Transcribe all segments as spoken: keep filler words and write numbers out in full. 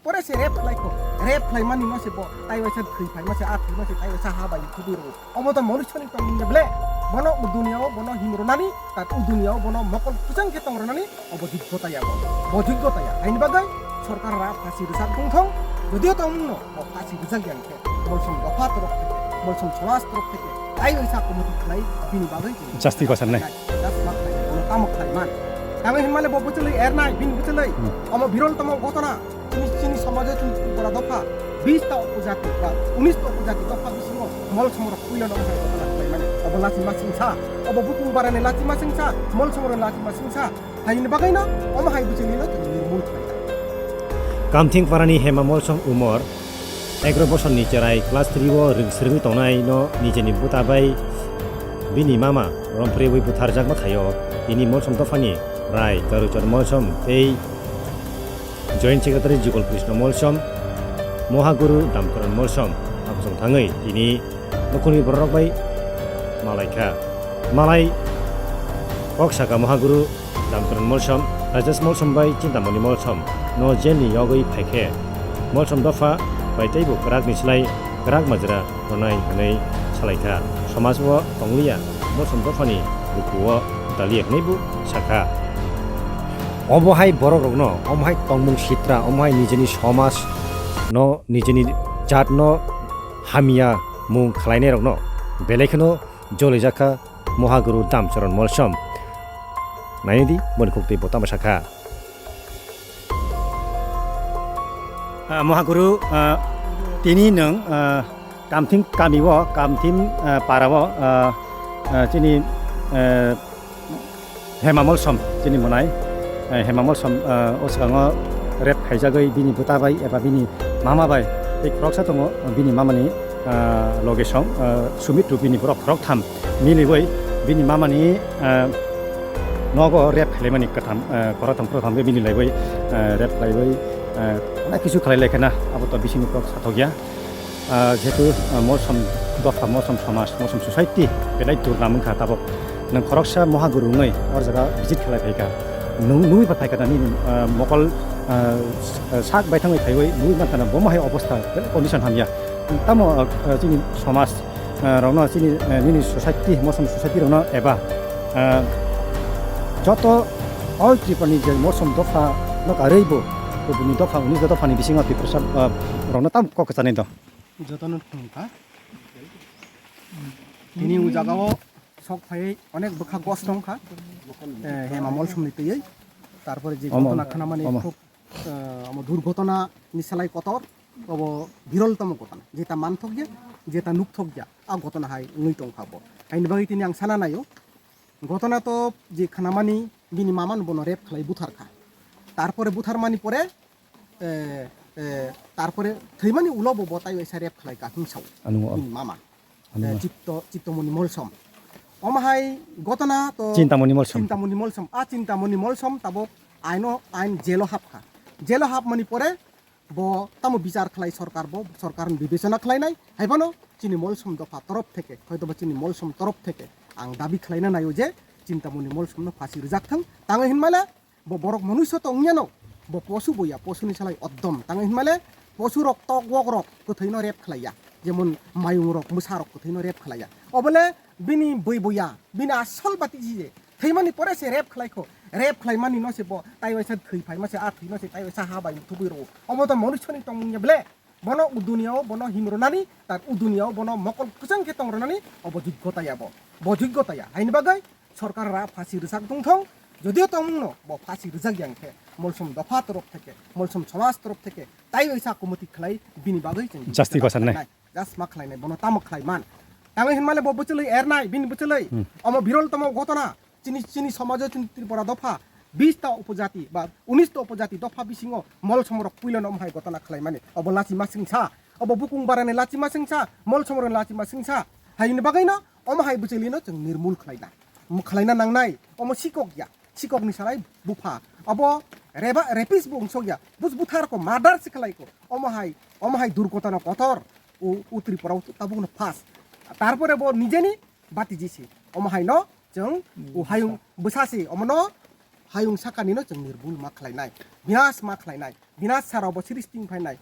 Pore se rep khlai kho. Rep khlai mani no se bo tai waisa thwi phai ma se, a thwi ma se tai waisa ha bai thubui ro. Omo to manushoni tongmung ya ble. Bono u dunia o bono him ronani, ta u dunia o bono mokol kuchang khe tong ronani, obo joggota ya bo. Bo joggota ya. Aini bagwi sorkar ra phasi rwsak tong thong. Jodio tongmung no bo phasi rwjak yang khe, Molsom dopha torok theke, Molsom somaj torok theke, tai waisa committee khlai bini bagwi chini Jasti gosar nai. Jasti ma khlai, bono tamo khlai man. Tamo hinmale bo bwchwlwi ernai, bini bwchwlwi. Hmm. Omo birol tamo gotona, chini, chini somajo chini Tripura dopha, bis ta upojati ba unis ta upojati dopha bisingo Molsom rok puila no khlai gotona khlai mani. Obo lachi masing sa, obo bukung barani lachi masing sa, Molsom rok lachi masing sa. Haini bagwino omo hai bwchwlwino chwng nirmul khlai. Kamthing parani Hema Molsom umor egaro bosorni cherai class three o rwng swrwngwi tongnaino nijeni buta bai bini mama romphrewi butharjakma thaio. Tini Molsom dophani Rai Karuchar Molsom tei Joint Secretary Jugol Krishna Molsom, Mohaguru Damkaran Molsom, abosong thangwi tini nukhungni bororok bai malai kha. Malai kok saka Mohaguru Damkaran Molsom, Rajesh Molsom bai Chintamoni Molsom no jail ni yogwi phai khe Molsom dopha bai teibo kwrak ni slai kwrak majra ronai hwnwi salai kha. Somaj o tongliya Molsom dophani buku o daliya hwnwi bo sakha. Omo hai borok rokno, omo hai tongmung sitra, omo hai nijeni somaj no, nijeni jat no hamya mung khlainai rokno belai kheno jolijakha Mohaguru Damcharan Molsom. Naidi, boni kok tei bo tamo sakha. Ah, Mohaguru, ah, tini nwng, ah, Kamthing kami o, Kamthing, ah, para o, ah, ah, chini, ah, Hema Molsom chini mwnai, eh, Hema Molsom, eh, o swkango rape khaijagwi bini bwta bai eba bini mama bai tei khoroksa tongo, bini mamani, eh, loge song, eh, Sumitru bini borok khoroktham miliwi bini mamani, eh, nogo rape khailaimani kwtham, eh, khoroktham khoroktham khe bini laiwi, eh, rape khlaiwi, eh, onek kisu khlai laikha na, abo to bisingni kok sathokya. Ah, jehetu, ah, Molsom dopha, Molsom somaj, Molsom society belai durnam wngkha tabok. Nwng khoroksa Mohaguru wngwi o jaga visit khlai phaikha. Nwng nugwi phaikha da nini, ah, mokol, ah, s-, ah, sak baithangwi phaiwi nugwi mankha na bomo hai obostha, belai condition hamya. Tamo, ah, ah, chini somaj, ah, rokno chini, ah, nini society, Molsom society rokno eba, ah, joto all Tripura ni je Molsom dopha no karwi bo, bo bini dopha, unis dophani bisingo Tiprasa, ah, rokno tam kok kwchanai do. Jotono thwngkha. Tini o jagao sok phaiwi onek bwkha gosto wngkha. Eh, Hema Molsomni twiwi. Tarpore je Omo, ghotona khnamani omo. Khub, eh, omo durghotona ni salai kotor. Obo birol tamo ghotona. Jeta manthokya, jeta nukthokya. A ghotona hai wngwi tongkha bo. Haini bagwi tini ang sana naio. Ghotona to je khnamani bini mamano bono rape khlai butharkha. Tarpore butharmani pore eh, eh, tarpore thwimani ulo bo bo tai waisa rape khlai ka hwnsao. Ano, bini mama. Ano, eh, ma. Chitto, Chittomoni Molsom. Omo hai ghotona to Chintamoni Molsom. Chintamoni Molsom. A Chintamoni Molsom tabok aino, ain jelo hapkha. Jelo hapmani pore bo tamo bichar khlai sorkar, bo sorkar ni bibechona khlainai. Haibano chini Molsom dopha torop theke, hoytoba chini Molsom torop theke ang dabi khlaina naio je Chintamoni Molsomno phasi rwjak thang. Tango hinmale bo borok manuiso to wngya no, bo posu bo ya, posuni salai oddom. Tango hinmale posu rok tok wok rok kwthwino rape khlaiya, jemon mayung rok, mwsa rok kwthwino rape khlaiya. Obole bini bui buya, bini asol bati ji je thwimani pore se rape khlai kho. Rape khlai mani no se bo tai waisa thwi phai ma se, a thwi no se tai waisa ha bai thubui ro. Omo to manuisoni tongmung ya ble. Bono u dunia o bono him ronani, tar u dunia o bono mokol kwchang khe tong ronani, obo joggota ya bo. Bo joggota ya. Haini bagwi sorkar ra phasi rwsak tong thong, jodio tongmung no bo phasi rwjak yang khe, Molsom dopha torop theke, Molsom somaj torop theke, tai waisa committee khlai bini bagwi chwng Jasti gosar nai. Nai. Just ma khlai nai, bono tamo khlai man. Tamo hinmale bo bwchwlwi ernai, bini bwchwlwi. Hmm. Omo birol tamo ghotona. Chini, chini somajo chini Tripura dopha bis ta upojati ba unis ta upojati dopha bisingo Molsom rok puila no omo hai ghotona khlai mani. Obo lachi masing sa, obo bukung barani lachi masing sa, Molsom rok lachi masing sa. Haini bagwi no omo hai bwchwlwi no chwng nirmul khlai na. Omo khlai na nangnai, omo sikok ya, sikok ni salai bupha. Obo reba, rapist bo wngsok ya, bus buthar ko, murder si khlai ko. Omo hai, omo hai durghotona kotor, u, u Tripura o tabuk no first. Tarpore bo nijeni bati jisi. Omo hai no chwng u hayung bwsa si, omo no Hayung sakani no chwng nirbul ma khlainai, binas ma khlainai, binas sara bo siri sting phainai.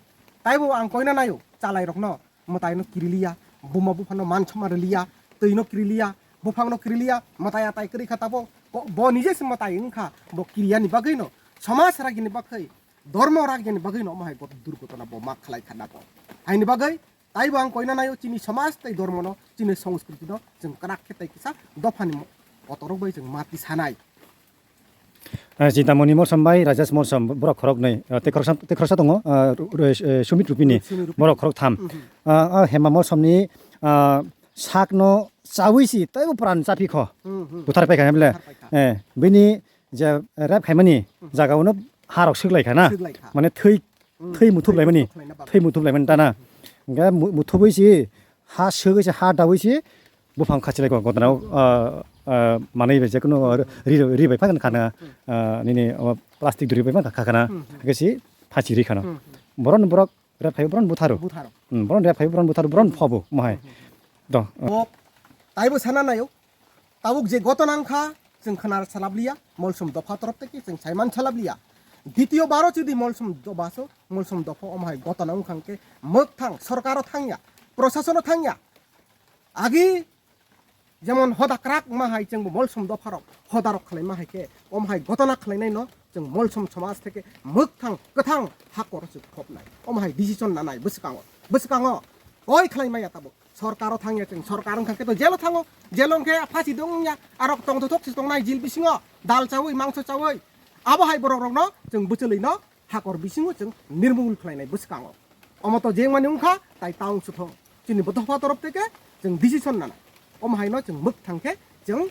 Taibo ang koina nayo, chalai rokno mwtai no kiriliya, buma bupha no man soma riliya, twi no kiriliya, buphang no kiriliya, mwtai atai kwrwi kha tabo, bo, bo nije se mwtai wngkha, bo kiriyani bagwi no, somaj ragini bagwi, dormo ragini bagwi no omo hai got-, durgotona bo ma khlai kha nago. Haini bagwi taibo ang koina nayo chini somaj tei dormo no, chini songskriti no chwng kwrak khe tei kisa dophani mo-, kotorok bai chwng mati sanai. Ah, Chintamoni Molsom bai Rajesh Molsom, borok khoroknwi, ah, tei khoroksa, tei khoroksa tongo, ah, ru-, ru-, eh, Sumit Rupini, Sumit Rupini. Borok khorok tham. Mhm. Ah, ah, Hema Molsomni, ah, sakno chawi si teibo pran chaphi kho. Mhm. Buthar paikha hemle. Buthar paikha. Eh, bini je rep khaimani Mhm. jagao no harok swk laikha na. Swk laikha. Mane thwi, Mhm. Thwi muthup laimani, thwi muthup laimani ta na. Hwnkhe mu-, muthubui si, ha swgwi si, ha daui si, buphang khachilai kok gotna, ah, ah, manwi bai je kuno ri, ri bai phano khana, ah, nini, oh, plastic duri bai phano kha khana, Hmm, hmm. Hwnkhe si phachi ri khana. Hmm, hmm. Boron borok rep phai boron butharu. Butharu. Hmm, boron rep phai boron butharu, boron Hmm. phobu mohai. Hmm, hmm. Do. Bo taibo sana nayo. Tabuk je gotona wngkha, chwng khna salabliya, Molsom dopha torof theke chwng saiman salabliya. Ditiyo baro chwdi Molsom dobaso, Molsom dopha omo hai gotona wngkha hwnkhe mwkthang sorkaro thangya, prosasono thangya. Agi jemon hoda kwrak ma hai chwngbo Molsom dopharok hodarok khlai ma hai khe, omo hai gotona khlainaino chwng Molsom somaj theke mwkthang kwthang hakoro chwng khopnai. Omo hai decision nanai bwskango, bwskango koi khlai maya tabuk. Sorkaro thangya chwng, sorkar wngkha khe to jelo thango, jelo wngkhe phasi dong wngya, arok tongthothok se tongnai jil bisingo, dal chawi, mangso chawi. Abo hai borok rokno chwng bwchwlwino hakor bisingo chwng nirmul khlainai bwskango. Omo to jengmani wngkha, tai taung suthong. Chini bo dopha torof theke chwng decision nanai. Omo haino chwng mwkthang khe chwng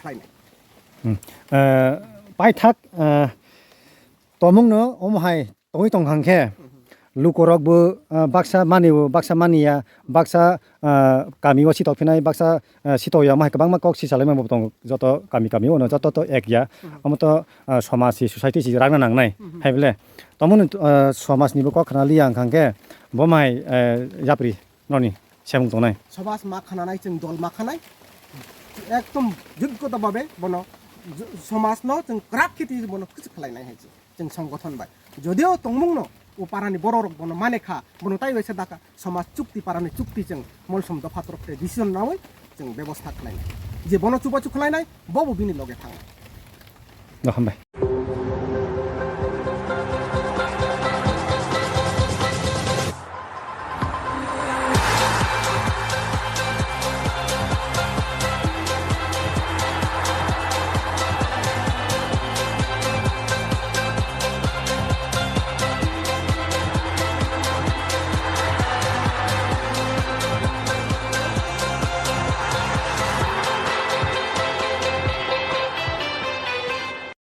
khlainai. Hmm. Eh, paithak, eh, tomungno omo hai tongwi tong hang khe, lukorok bo, ah, baksa mani o, baksa mani ya, baksa, ah, kami o sitok phinai, baksa, ah, sitok ya, omo hai kwbangma kok si salai mani bo tongo, joto kami kami o no joto to ek ya, omo to, ah, somaj si, society si rang na nang nai, hai bole. Tomoni, ah, somaj ni bo kok khna li ya hang khe, bo mai, eh, yapri noni semung tongnai. Somaj ma khananai, chwng dol ma khanai, ekdom joggota babe bono, jo-, somaj no chwng kwrak khe twi bono kwchwk khlainai hai se. Chwng songgothon bai. Jodio tongmungno o parani bororok bono mane kha, bono tai waisa dakha, somaj chukti, parani chukti chwng Molsom dopha torof te decision naui chwng bebosta khlainai. Je bono chubachu khlainai, bobo bini loge thangnai. No, hambai.